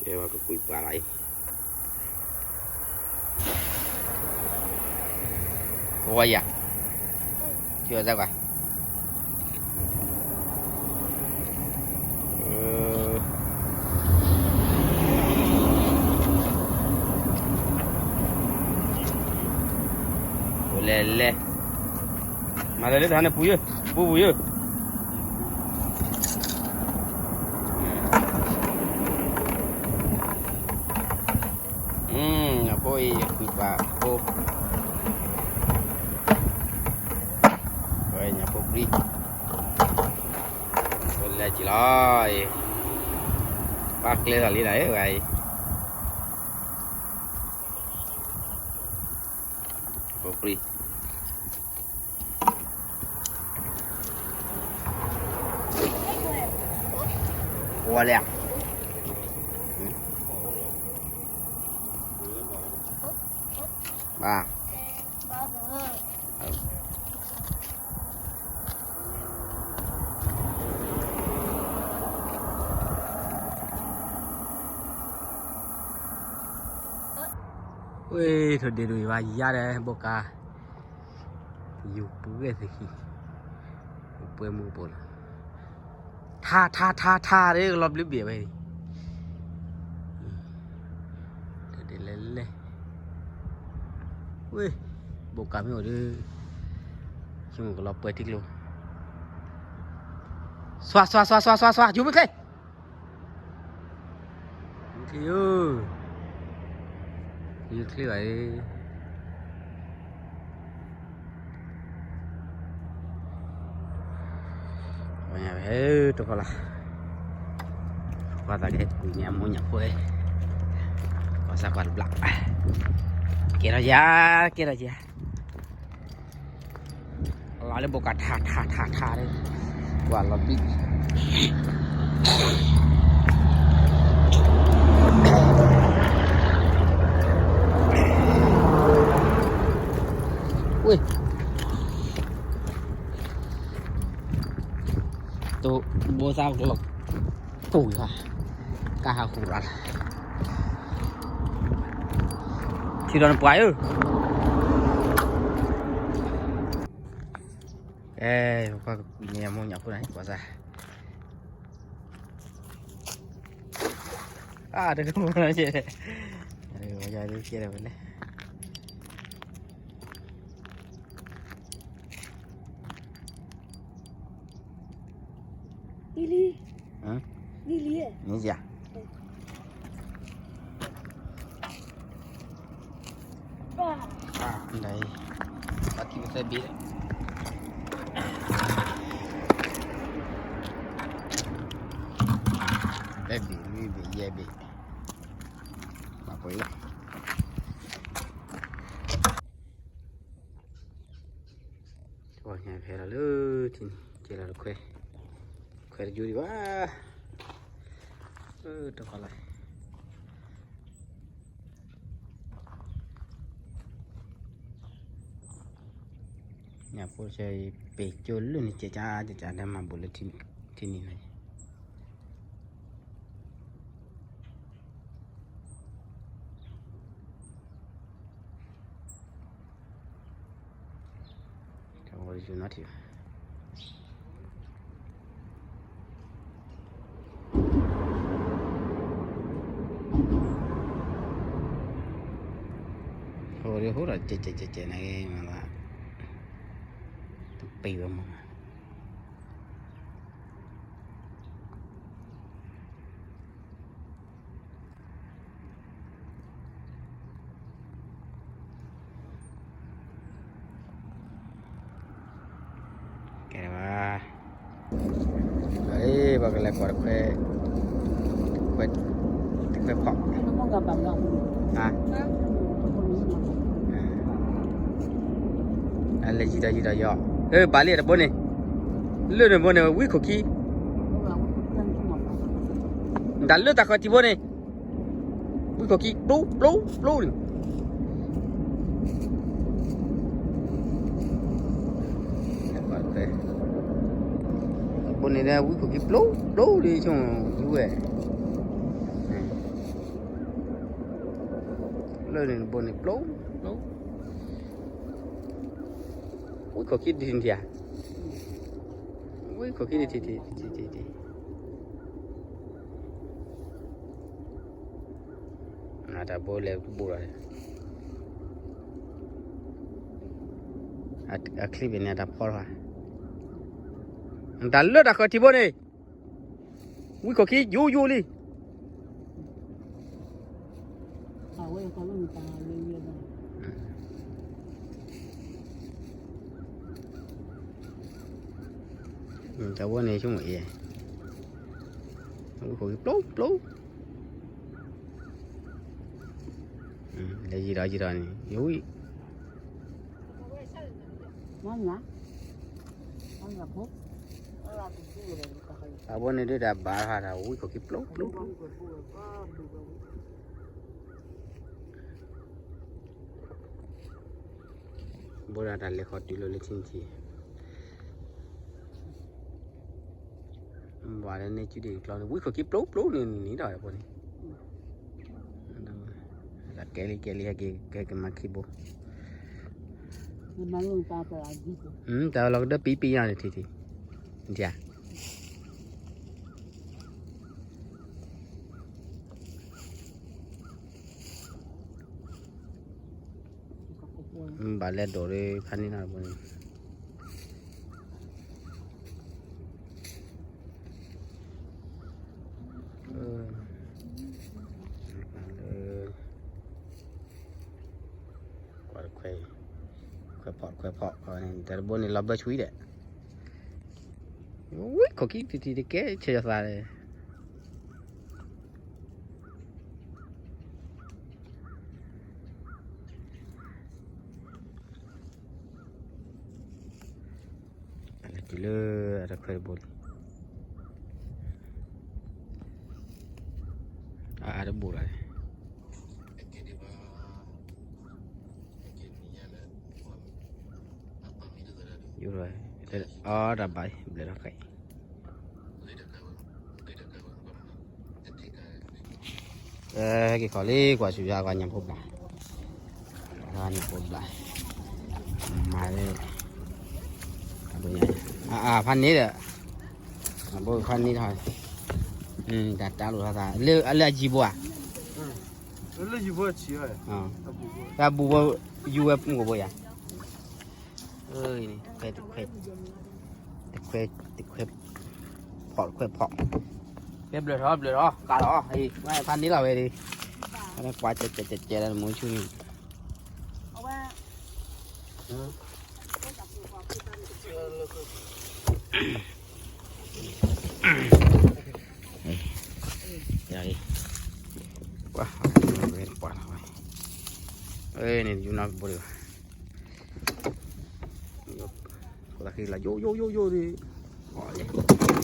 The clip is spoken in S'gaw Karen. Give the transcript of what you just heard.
ကဲဝဲကကွံာ်ပှၤလီၤအံၤ, အိၣ်ဝဲယၤ, ထံၣ်ဝဲစၢ်ကွၢ်, လဲၤလဲၤ, မၤလဲၤလၢတဟါန့ၣ်ပူၤယၢ်, ပူၤပူၤယၢ်. ညၣ်ဖိအံၤ ယကွံာ်ပှၤဖိ, ဝဲညၣ်ဖိပြံ, ဝဲလဲၤကံလီၤအံၤ, ပၢ်ကျဲသးလံနၤဧၢ ဝဲအံၤ, ဖိပြံ. ဝါလၢ, ဘၣ်, ဝ့ၢ် ထိၣ်ဒ့ၣ်ဒိၣ်ယွၤယါဒီး ဘိၣ်ကး, ယူၤပှဲၤသ့ၣ်ခံ, ပှဲၤမူပူၤလီၤ, ထါ ထါ ထါ ထါ ဒ်ကလီၤဘျုးဘ့ၣ်ဝဲ, ထိၣ်ဒ့ၣ်လဲၤလဲၤ, ဝ့ၢ် ဘိၣ်ကးမ့ၢ်အိၣ်ဒီး, ဆိကမိၣ်ကလီၤပှဲၤထံကျိ, စွါ စွါ စွါ စွါ စွါ ယူၤမ့ၢ်ချ့ ယူၤချ့ဧၢ, ယူၤချ့ဘၣ်အံၤ, ပှၤညါဝဲ တဖီလာ်, ပှၤသးကဟဲတကွံာ်န့ၣ်အမိၢ်ညၣ်ဖိ, ကီၢ်စၢ်ကွၢ်တဘျီ, ကဲထီၣ်ယၤ, ကဲထီၣ်ယၤ လီၤလၢဘိၣ်ကးထါ ထါ ထါ ထါ ကွၢ်လီၤဘံၣ်, ဝ့ၢ် တိၢ်ဘိသၣ်ကလီၤ, တိၢ်ယွၤ, ကါဟးဃုာ်ရၤလီၤ, ထံဒီးနပှၤဧၢ, အဲ ပှၤကကွံာ်န့ၣ်အမိၢ်ညၣ်ဖိန့ၣ် ပှၤစၢ်, အါ တကမီၤလီၤကဲ, ယၤဒ်ကဲဒီးဝဲလဲၣ် လံလံ, လံလံ, မ့ၢ်ယၤ, အါ နၤအံၤ, ဘၣ်ထံၣ်ဝဲသၢဘ့ၣ်လၢ, သၢဘ့ၣ် လွံၢ်ဘ့ၣ် ယဲၢ်ဘ့ၣ်, မၤပှဲၤလီၤ. ပှၤညါဖဲလီၤလၢထံန့ၣ် ကဲလီၤတခွဲ, ခွဲတယိဒံးဘၣ်, တခီလီၤ, ညၣ်ဖိဆၢအံၤ ပ့ၤကၠိလၢန့ၣ် ကဲကၠါကၠါဒဲးမၤဘူးလၢထံန့ၣ်လီၤ. ဟိဒီးဟိဒီး ကဲကဲကဲကဲန့ၣ်မးလၢ တပ့ၤဝဲမး. ကဲဘၣ်, ပကလဲၤကွၢ်တခွဲ, တခွဲ, တခွဲဖီၣ်, ဟါ, အလဲၤယံၤဒီးယံၤဒီးယီၤ, အၢ ဘၣ်လံတဘိန့ၣ်, လၢန့ၣ်ဘိန့ၣ် ဝံခိၣ်ခံ, တၢ်လၢတၢ်ဃီၤတံၤဘိန့ၣ် ဝံခိၣ်ခံ ပျိ ပျိ ပျိန့ၣ်, ဘိန့ၣ် ဝံခိၣ်ခံ ပျိ ပျိလံ ဆိမိၣ်ဝဲ, လၢန့ၣ်ဘိန့ၣ် ပျိ ပျိ ဝံခိၣ်ခံတထံၣ်ဧါ, ဝံခိၣ်ခံတထံၣ် တထံၣ် တထံၣ် တထံၣ် အတၢ်ဘိလဲၤတဘိလီၤ, အချံဘ့ၣ်န့ၣ် အတၢ်ဖီထီၣ်, တၢ်လၢတၢ်ဃၢၤထံဘိန့ၣ် ဝံခိၣ်ခံယိယိလံ. တၢ်ဝဲန့ၣ်ဆိကမိၣ်အံၤ, ဝံခိၣ်ခံပျိပျိ, လဲၤယံၤဒီးယံၤဒီးန့ၣ် ယဝံၣ် အဝဲန့ၣ်ဒုးတၢ်ဘၣ်ဟးတၢ်ဝံခိၣ်ခံပျိပျိပျိ, ဘိဒၣ်တၢ်လဲၤဃီၤတုၤလီၤလၢထံထံ, ဘၣ်လၢန့ၣ်ကဒံးကျီန့ၣ် ဝံခိၣ်ခံပျိပျိန့ၣ်န့ၣ်ဒီးဖိန့ၣ် ကဲလံကဲလံ ဟဲက့ၤကဲက့ၤမၤခံဘိ, တၢ်လီၤကဒၢပံပံယါန့ၣ်ထံထံ, ဘၣ်လဲၤဒိးလၢဖးန့ၢ်နီၤဘိန့ၣ် လၢ ကွၢ်ခွဲး ခွဲးဖီၣ်ခွဲးဖီၣ် တၢ်တဘိန့ၣ်လီၤဘၢဆွံဒီး ဝံခိၣ်ခံတထံၣ်တကဲဆဲးယသးဒီး တုၤလၢအတခွဲးတဘိလံ, အအါတဘိလီၤ, အီတၢ်ဘၣ်ဘျဲၣ်ထီၣ်ခဲအံၤ ဟဲက့ၤခီလံ ကွၢ်ဆူညါကွၢ်ညၣ်ဖိဘျါ, ညၣ်ဖိဘျါ, မၤလၢ အါ ဖးန့ၣ်ဒီး အဘိဖးန့ၣ်ထီၣ်, တၢ်တၢ်လိာ်ထီၣ်သး လၢအယံၤဘိဧါ, လၢယံၤဘိဆံး, တၢ်ဘူၣ်ဘိ ယူၤဝဲမုၢ်ကဘိယါ, တခွဲ တခွဲ တခွဲ ဖီၣ်တခွဲဖီၣ်, ကဲဘျၢၣ်ထီၣ်ဘျၢၣ်ထီၣ် ကးလီၤ, ဖးန့ၣ်လီၤဝဲဒၣ်, ကွၢ်ကဲကဲကဲလၢမူဆူၣ်န့ၣ် ယၤလံ, ကွၢ် ဝဲပှၤလီၤဝဲ, န့ၣ် ယူၤနီၢ်ကဘိဒံးဘၣ်, ဖိသၣ်ဃံလၤ ယိယိယိယိဒံး, အီၤလံ,